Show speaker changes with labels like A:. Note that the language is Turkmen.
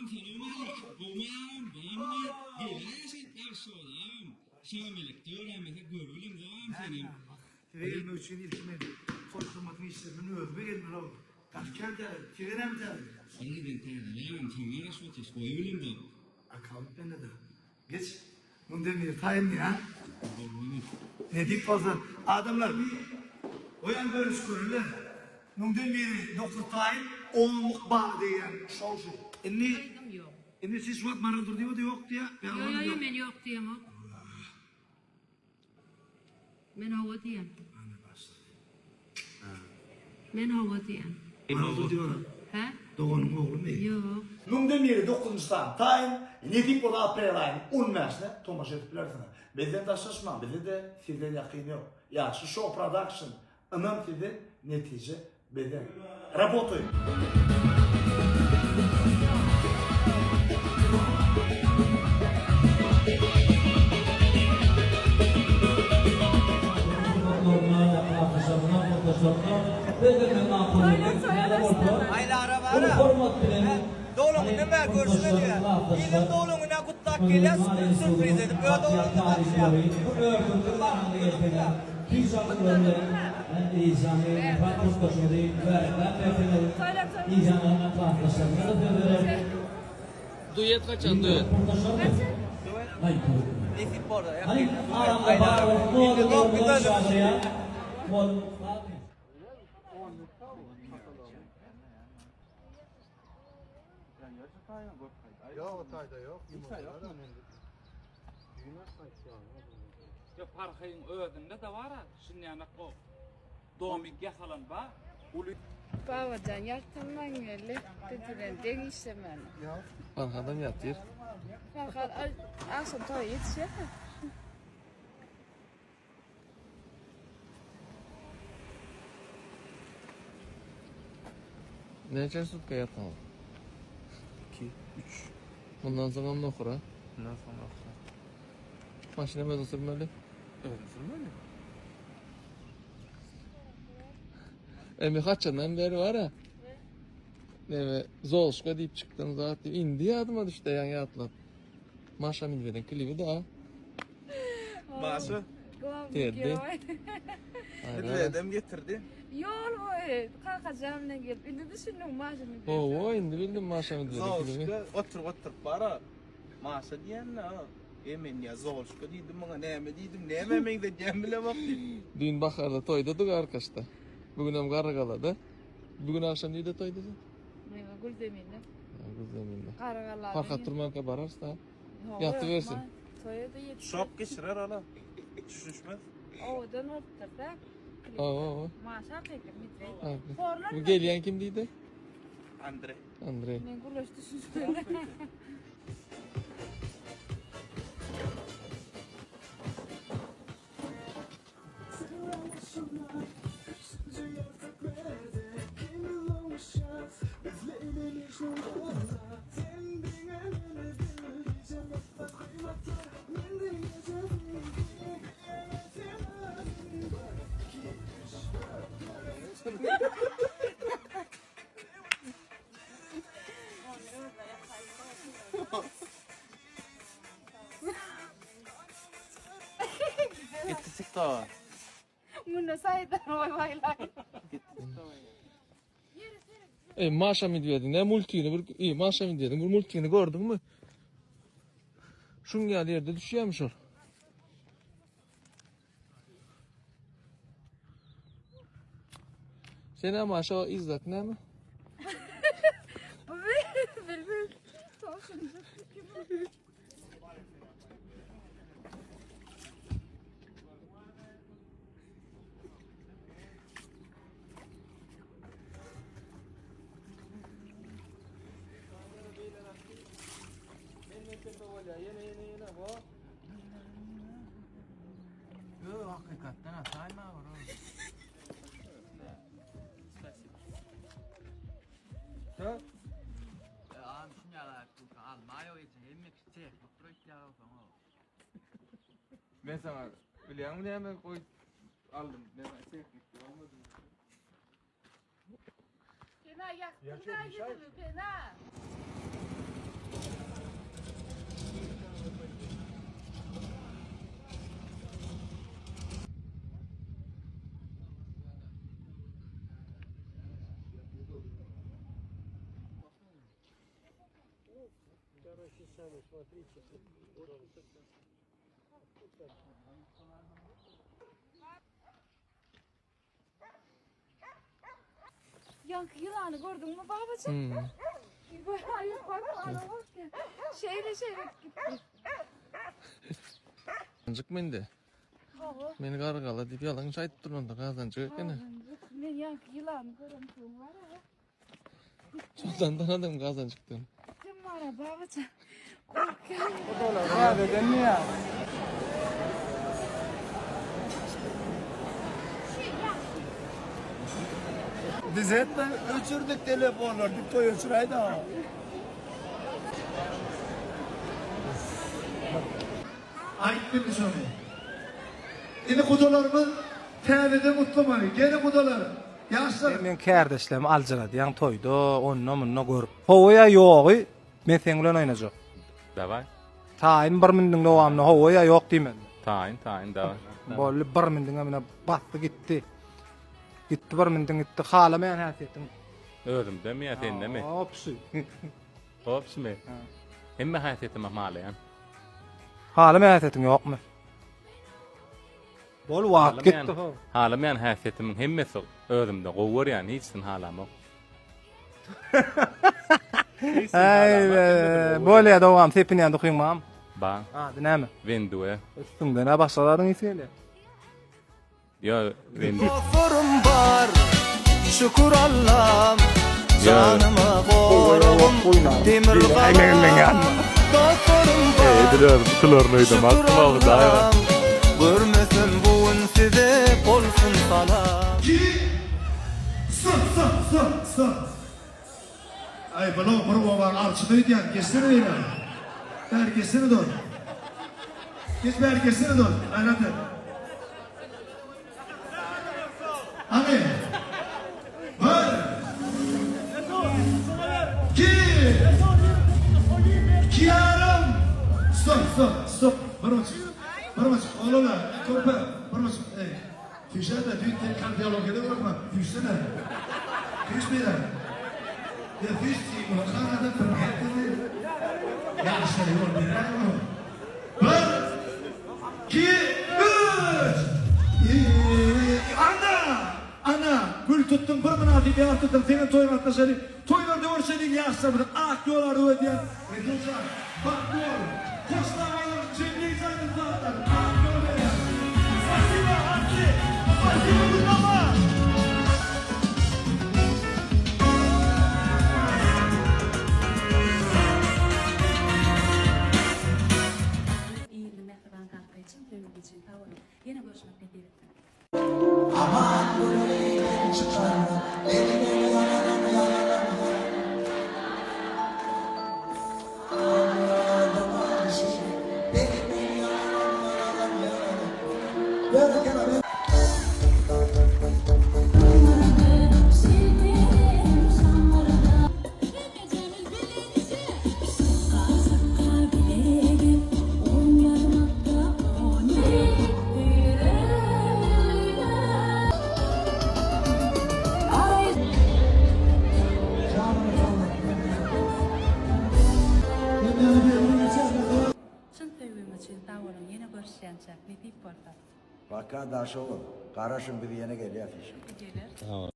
A: Salowmaleýkim. Gowmy agam, barmy? Geläý şeýt ýagşy bol agam. Şamelekde göräýmesek görübilemzok agam senem.
B: Size gelmek üçin ilki men toý hyzmatyň işlerinden özüme gelmeli boldum. Gaty kän täze. Size näme täze?
A: Bir giden täzeler agam saňa garaşyp otyrys goýubilemzok.
B: Akkaunt mende-de. Geç. Mundan biri taýynmy a? Nesip bolsa adamlar goýan görüş görüler. Müňden biri 9 taýyn onluk bar diýýän şol şu. Indi Indi siz şu wagt Maral Durdyýewa-da ýok diýýä.
C: Ýo ýo ýo men ýok diýemok. Men hawa diýen.
B: Ana başlady.
C: Men hawa diýen.
B: Maral Durdyýewa.
C: Hä?
B: Doganyň oglumy?
C: Ýok.
B: Müňden biri dokuzynjy sany taýyn, nesip bolsa aprel aýynyň on bäşine tomaşa edip bilersiňiz. Bizden daşlaşmaň, bizde-de sizden ýakyn ýok. Ýagşy Show Production, ynam sizden, netije bizden. Rabotaýym!
D: Uly hormat bilen
A: Duet haçan duet? Ýok parhyň özünde-de bar-a, şinýanak o domik ýasalan bar. Uly.
E: Babajan ýatyrmaň geldi. Biz bilen deň işlemäne.
F: Farhadam ýatyr.
E: Farhad agşam toýa ýetişermi?
F: Näçe sutka ýatdyňyz?
G: 2, 3.
F: Mundan soňam nohura.
G: Mundan soň nohura.
F: Maşynam özüň sürmeli.
G: Özüm sürmeli.
F: Emi haçandan beri bar ha. Neme Zoluşka diýip çykdym zat diýip indi ýadyma düşdi ýaňy ýatlap. Maşa Medwediň klibi da.
G: Maşa.
F: Teddy.
G: Medwedem getirdi.
E: Ýol boýy kakajan bilen gelip indi düşündiň Maşa Medwedi.
F: Hawa indi bildim Maşa Medwediň klibi.
G: Zoluşka oturyp oturyp bara. Maşa diýende E men ýa Zoluşka diýdim muňa näme diýdim nämä meňzedýän bilemok diýip.
F: Düýn baharda toýdadyk Arkaçda. Bu günem Garrygalada. Bu gün agşam nirde toýda sen?
E: Neme Gülzeminde.
F: Ha, Gülzeminde.
E: Garrygalada.
F: Farhat Turmanka bararys da. Ýatybersin.
E: Toýa-da ýetişer.
G: Şok geçirer ala. Düşünişmez.
E: Owadan bolupdyr da.
F: Hawa, hawa.
E: Maşa hakyky medwed.
F: Ha,
E: Horlanma.
F: Bu gelýän kim diýdi?
G: Andrey.
F: Andrey.
E: Men gürleş düşünişmedim.
G: Gitdi TikTok'a.
E: Munda saýdan oý baýlaý.
G: Gitdi TikTok'a.
F: Ey Maşa Medwediň ne multigini bir ey Maşa Medwediň bir multigini gördüňmi? Şuň ýaly ýerde düşýärmi şol? Sen ama şo izlak näme?
E: Bu bilmem. Tavşancık.
G: Yo hakykatdan ataýma bro. Am şuňa almaýo eje hemme kişi tehnik proýektler alsaň o.
F: Men sana bilýäňmi näme goý aldym. Näme tehnik almadym.
E: Pena ýakdyň da ýüzümi, Pena. Ýaňky ýylany gördüňmi babajyk?
F: Hmm.
E: Şeýle şeýle gitdi.
F: Gazanjyk mende.
E: Hawa.
F: Meni gargala diýip ýalňyş aýdyp durmanda gazanjyk ekeni.
E: Gazanjyk. Men ýaňky ýylany göremsoň bar a.
F: Şondan tanadym gazanjykdan.
E: Kim bar a babajan? Korkýan.
B: Biz etme öçürdük telefonları, bir toy öçüreydi ha. Aýtdymy şony? Indi gudalarymyz täzeden gutlamaly. Geliň gudalar, ýaşlar.
G: Sen meň kärdeşlerimi aljyradýaň toýda, onda-munda görüp. Hawa ýa ýogy, men seň bilen oýnajak.
D: Daway.
G: Taýyn bir mindiň dowamynda hawa ýa ýok diýmeli.
D: Taýyn, taýyn, daway.
G: Boldy, bir mindiňe mine basdy gitdi. Gitdi bir mindiň gitdi. Halamaýan häsiýetiň.
D: Özümdemi ýa sendemi?
G: Opşy.
D: Opşymy? Hemme häsiýetimi halaýan.
G: Halamaýan häsiýetiň ýokmy? Bol wagt gitdi ho.
D: Halamaýan häsiýetimiň hemmesi özümde gowy görýän hiçsini halamok.
G: Aý, bolýa dowam sepinýän duhyň bam.
D: Ba.
G: Ady näme?
D: Wendue.
G: Üstüňden-ä başga zadyň ysy gelýär.
D: Ýo, Wendy.
H: Dostlarym bar, şükür Allam, Janyma goragym demir galam. Dostlarym bar, şükür Allam, Görmesem bu gün size bolsun salam.
B: Ki Stop stop stop stop. Aý bulaň bir obany arçyny öýdýän geçsene beýle. Bäri geçsene dost. Geç bäri geçsene dost. Gaýrat et. Hany. Bir. Iki. Iki ýarym. Stop stop stop. Bir buçuk. Bir buçuk. Oglana körpe. Bir buçuk. Eý. Süýşer-de, düýn sen kardiologiyada görüpmi? Süýşsene. Süýş beýle. Ýa süýş diýip, kanada bir hepdede ýaşlara ýol beräý oňa. Bir, iki, üç! Ana! Ana! Gül tutduň, bir mynasyp ýar tutduň, senem toýa gatnaşaly. Toýlarda görşeliň ýaşlarymyzy ak ýol arzuw edýän. Resuljan, bagtly bol. Hoşlag boluň, jemleýji aýdym sazlar. Ak ýol berýär. Spasiba, Arçy! Spasiba, Gülbaba!
C: Illi mähriban kaka çyn söýgüňiz üçin sag boluň. Ýene görüşmek nesip etsin. Çyn söýgüňiz üçin sag boluň ýene görüşýänçäk nesip bolsa.
I: Paka daşoguz. Garaşyň biz ýene gelýäs işe.
C: Geler.